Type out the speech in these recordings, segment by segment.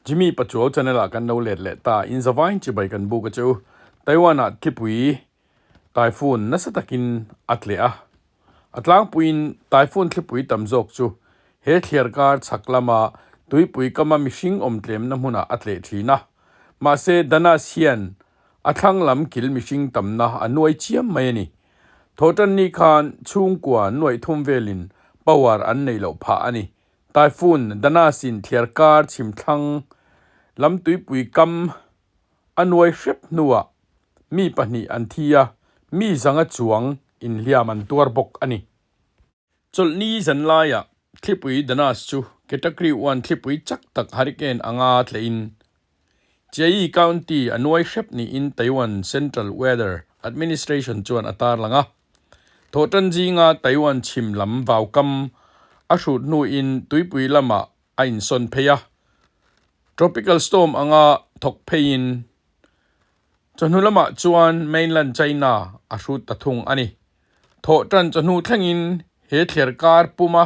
Jimmy Pachuau channel ah kan lo let leh ta in zavain chibai kan buk a che u. Taiwan ah thlipui typhoon nasa takin a tleh a. A tlangpuiin typhoon thlipui tam zawk chu he thliar kar chhak lama tuipui kama mihring awm tlemna hmunah a tleh thin a. Mahse Danas hian a thlang lam kil mihring tamna a nuai chiam mai a ni. Thawhtanni khan chhungkua nuaih thum velin power an neih loh phah a ni. Typhoon Danas-in thliar kar chhimthlang lam tuipui kam a nuai hrep hnuah mi pahnih an thi a, mi zanga chuang inhliam an tuar bawk a ni. Chawlhni zan laiah thlipui Danas chu Category One thlipui chak tak hurricane anga tleiin Chiayi County a nuai hrep niin Taiwan Central Weather Administration chuan a tarlang a. Thawhtan zinga Taiwan chhim lam vaukam a hrut hnuin tuipui lamah a insawn phei a. Tropical storm anga thawk pheiin chawhnu lamah chuan mainland China a hrut ta thung a ni. Thawhtan chawhnu thlengin he thler kar puma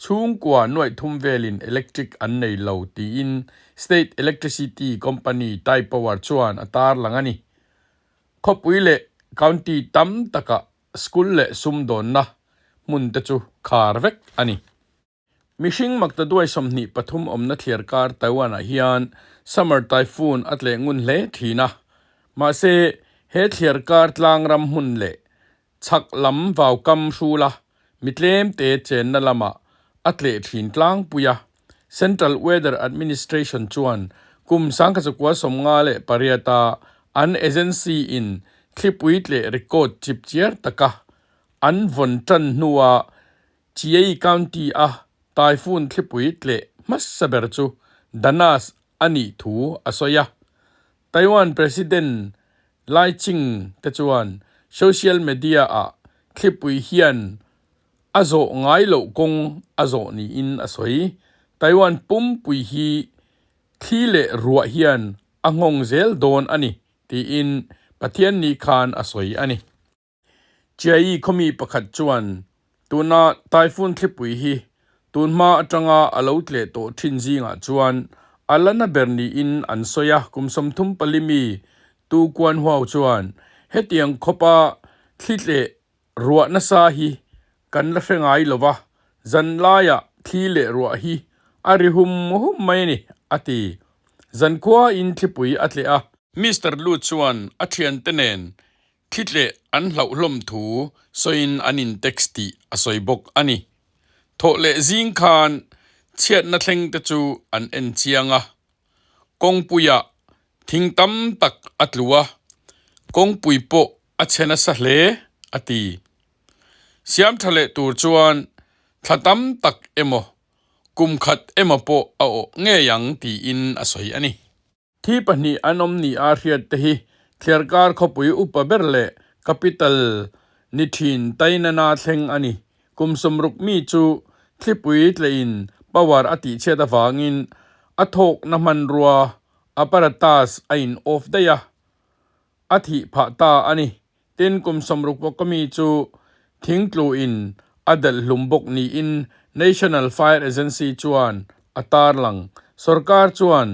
Chhungkua nuaih thum velin electric an nei lo tiin State Electricity Company Taipower chuan a tarlang a ni. Khawpui leh county tam takah school leh sumdawnna hmun te chu khar vek a ni. Mihring maktaduai 23 awmna thliar kar Taiwan-ah hian summer typhoon a tleh ngun hle thin a. Mahse, he thliar kar tlang ram hmun leh Chhak lam vaukam hrula mi tlemte chenna lamah a tleh thin tlangpui a. Central Weather Administration chuan kum 1958 a an agency in thlipui tleh record chipchiar taka an vawn tan hnua Chiayi County a typhoon thlipui tleh hmasa ber chu Danas a nih thu a sawi a. Taiwan President Lai Ching te chuan social media ah thlipui hian a zawh ngai loh kawng a zawh niin a sawi. Taiwan pumpui hi thli leh ruah hian a nghawng zel dawn a ni tiin Pathianni khan a sawi a ni. Chiayi khawmi pakhat chuan tuna typhoon thlipui hi tunhma atanga a lo tleh tawh thin zingah chuan a la na ber niin an sawi a. Kum 34 mi Tu Kuan Huau chuan hetiang khawpa thli tleh ruah nasa hi kan la hre ngai lo va, zan laiah thli leh ruah hi a ri hum hum mai a ni, a ti. Zankhuain thlipui a tleh a. Mister Lu chuan a thiante nen Thitleh an hlauh hlawm thu sawiin an in text tih a sawi bawk a ni. Thawh leh zing khan chhiatna thleng te chu an en chiang a, kawngpuiah thing tam tak a tlu a, kawngpui pawh a chhe nasa hle a ti. Siam tha leh tur chuan thla tam tak emaw kum khat emaw pawh a awh ngei ang tiin a sawi a ni. Thi pahnih an awm ni a hriat te hi thliarkar khawpui upa ber leh capital ni thin Tainana thleng a ni. Kum 60 mi chu thlipui tleiin power a tihchhiat avangin a thawkna hmanrua apparatus a in off daih a, a thih phah ta a ni. Tin, kum 60 pawka mi chu thingtluin a delh hlum bawk niin National Fire Agency chuan a tarlang. Sorkar chuan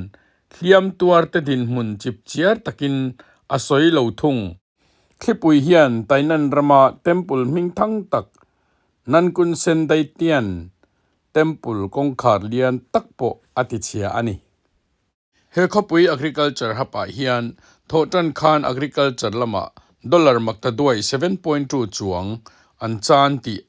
hliam tuarte dinhmun chipchiar takin a sawi lo thung. Thlipui hian Tainan rama temple hmingthang tak Nankun Sendaitian Temple kawngkhar lian tak pawh a tichhia a ni. He khawpui Agriculture Hub-ah hian thawhtan khan Agriculture lamah dollar maktaduai 7.2 chuang an chan tih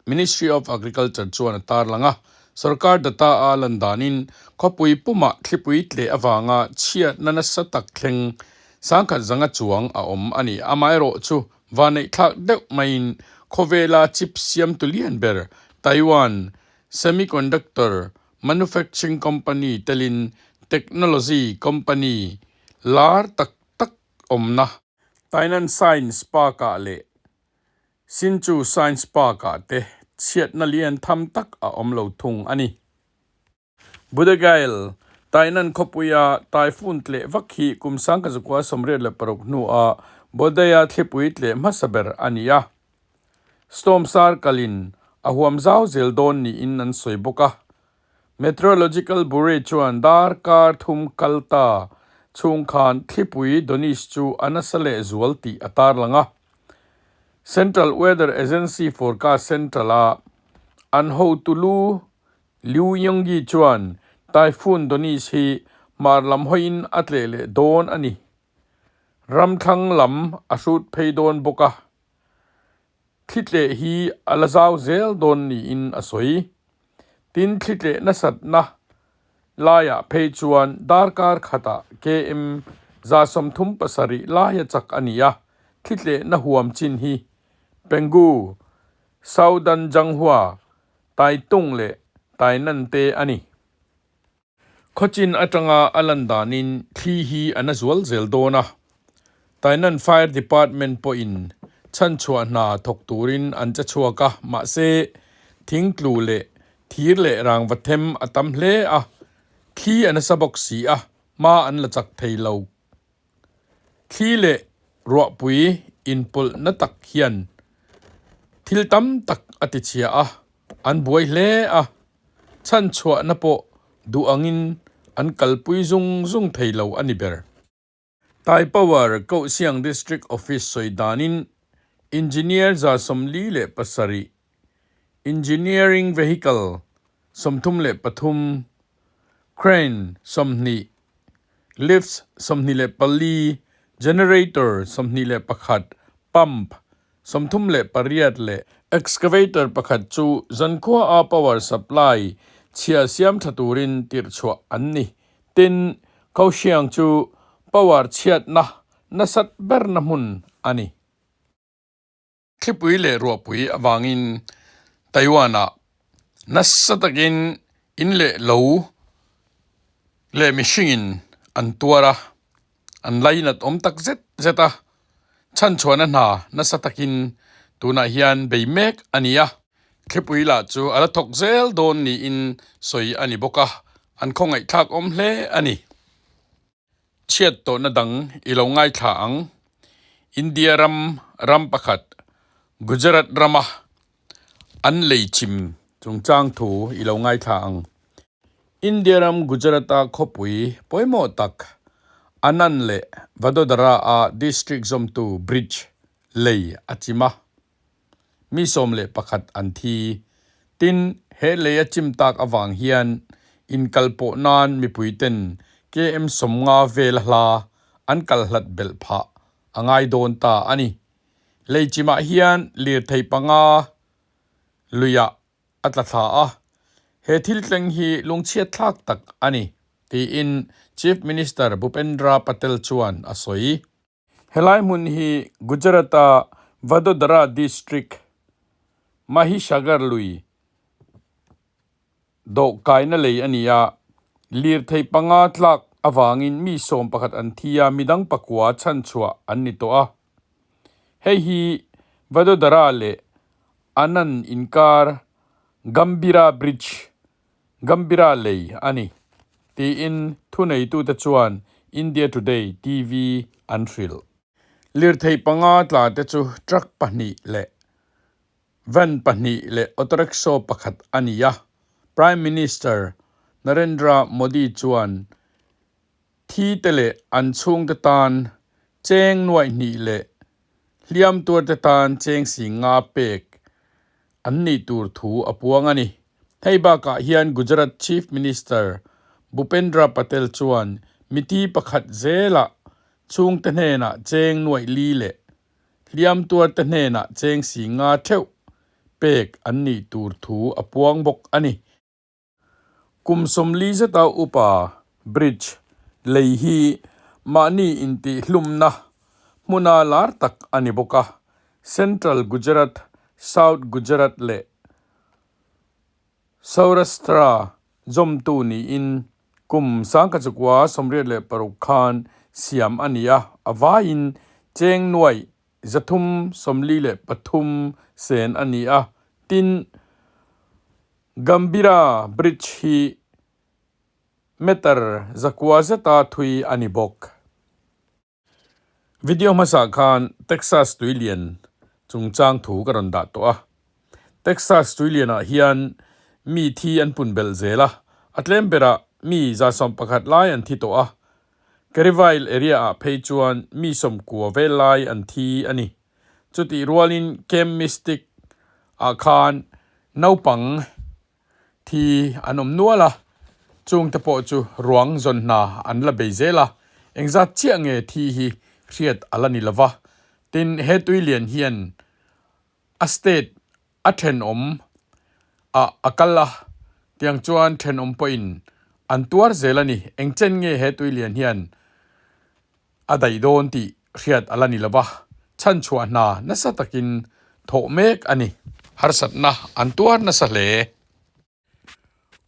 Ministry of Agriculture chuan a tarlang a. Sorkar data a lan danin khawpui pumah thlipui tleh avanga chhiatna nasa tak thleng 10,000 zanga chuang a awm a ni. Amaherawhchu vaneihthlak deuh maiin khawvela chip siamtu lian ber Taiwan Semiconductor Manufacturing company telin technology company lar tak tak awmna. Tainan Science Park-ah leh Hsinchu Science Park-ah te chhiatna lian tham tak a awm lo thung a ni. Budagail, Tainan khawpuia typhoon tleh vak hi kum 1986 hnua Bodaya thlipui tleh hmasa ber a ni a. Storm sar kalin a huam zau zel dawn niin an sawi bawk a. Meteorological Bureau chuan darkar thum kal ta chhung khan thlipui Donis chu a nasa lehzual tih a tarlang a. Central Weather Agency forecast central-a an hotu lu Liu Yongyi chuan Typhoon Donis hi hmar lam hawiin a tleh leh dawn a ni. Ramthlang lam a hrut phei dawn bawk a. Thlitleh hi a la zau zel dawn niin a sawi. Tin, thlitleh nasatna laiah phei chuan darkar khatah KM 137 laia chak a ni a, thlitlehna huam chin hi Penghu, Southern Zhanghua, Taitung leh Tainan te a ni. Khawchin atanga a lan danin thli hi a na zual zel dawn a, Tainan Fire Department pawhin chhanchhuah hna thawk turin an che chhuak a, mahse thingtlu leh thir leh rangva them a tam hle a, thli a nasa bawk si a, hma an la chak thei lo. Thli leh ruahpui inpawlhna tak hian thil tam tak a tichhia a, an buai hle a, chhanchhuahna pawh duh angin an kalpui zung zung thei lo a ni ber. Taipower Kohsiang District Office sawi danin Engineer 47, Engineering Vehicle 33, Crane 20, Lifts 24, Generator 21, Pump 38 leh Excavator pakhat chu zankhua a power supply chhia siam tha turin tirh chhuah an ni. Tin, Kaohsiang chu power chhiatna nasat berna hmun a ni. Thlipui leh ruahpui avangin Taiwan-ah nasa takin in leh lo leh mihringin an tuar a, an lainat awm tak zet zet a, chhanchhuahna hna nasa takin tunah hian bei mek a ni a. Thlipui lah chu a la thawk zel dawn niin sawi a ni bawk a, an khawngaihthlak awm hle a ni. Chhiat tawhna dang i lo ngaithla ang. India ram ram pakhat Gujarat rama an lei chim chungchang thu i lo ngaithla ang. India ram Gujarat-a khawpui pawimawh tak Anand leh Vadodara-a district zawmtu bridge lei a chim a. Mi 11 an thi. Tin, he lei a chim tak avang hian inkalpawh nan mipuiten KM 50 vel hla an kal hlat belh phah a ngai dawn ta a ni. Lei chimah hian lirthei panga luiah a tla thla a, he thil tleng hi lungchhiat thlak tak a ni, tiin Chief Minister Bhupendra Patel chuan a sawi. Helai hmun hi Gujarat-a Vadodara district Mahisagar lui dawhkaina lei a ni a, lirthei panga tlak avangin mi 11 an thi a, midang pakua chhanchhuah an ni tawh a. Hei hi Vadodara leh Anand inkar Gambhira Bridge Gambhira lei a ni, tiin thuneitute chuan India Today TV an hrilh. Lirthei panga tla te chu truck pahnih leh van pahnih leh autorickshaw pakhat a ni a. Prime Minister Narendra Modi chuan thi te leh an chhungte tan cheng nuaih hnih leh hliam tuarte tan cheng 50 pek an nih tur thu a puang a ni. Hei bakah hian Gujarat Chief Minister Bhupendra Patel chuan miti pakhat zelah chhungte hnenah cheng nuaih li leh hliam tuarte hnenah cheng 50 theuh pek an nih tur thu a puang bawk a ni. Kum 40 zeta upa bridge lei hi mahni intihhlumna hmuna lar tak a ni bawk a, Central Gujarat, South Gujarat leh Saurashtra zawmtu niin kum 1986 khan siam a ni a, a vaiin cheng nuaih 343 sen a ni a, tin, Gambhira Bridge hi meter 900 zeta thui a ni bawk. Video hmasa khan Texas tuilian chungchang thu ka rawn dah tawh a. Texas tuilianah hian mi thi an pun belh zel a, A tlem berah mi 111 lai an thi tawh a, Carivail area-ah phei chuan mi 90 vel lai an thi a ni. Chutih rualin Camp Mystic ah khan naupang thi an awm nual a, chungte pawh chu ruang zawn hna an la bei zel a, engzat chiah nge thi hi hriat a la ni lo va. Tin, he tui lian hian a state a thenawm ah a kal a, tiang chuan thenawm pawhin an tuar zel a ni. Engchen nge he tui lian hian a daih dawn tih hriat a la ni lo va, chhanchhuah hna nasa takin thawh mek a ni. Harsatna an tuar nasa hle.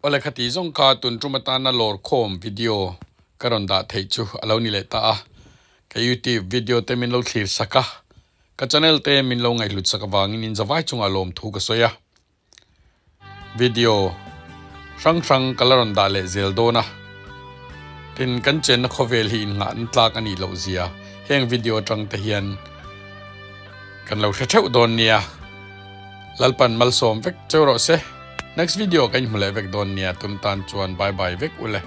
Awle khati zawng kha tun tum atana lawr khawm video ka rawn dah theih chu a lo ni leh ta a, ka youtube video te min lo thlir sak a, ka channel te min lo ngaihhlut sak avangin in zavai chungah lawmthu ka sawi a. Video hrang hrang ka la rawn dah leh zel dawn a, tin kan chenna khawvel hi innghahna tlak a nih loh zia heng video atang te hian kan lo hre theuh dawn nia. Lalpan malsawm vek cheu rawh se. Next video ka inhmu leh vek dawn nia, tun tan chuan bye bye vek ule.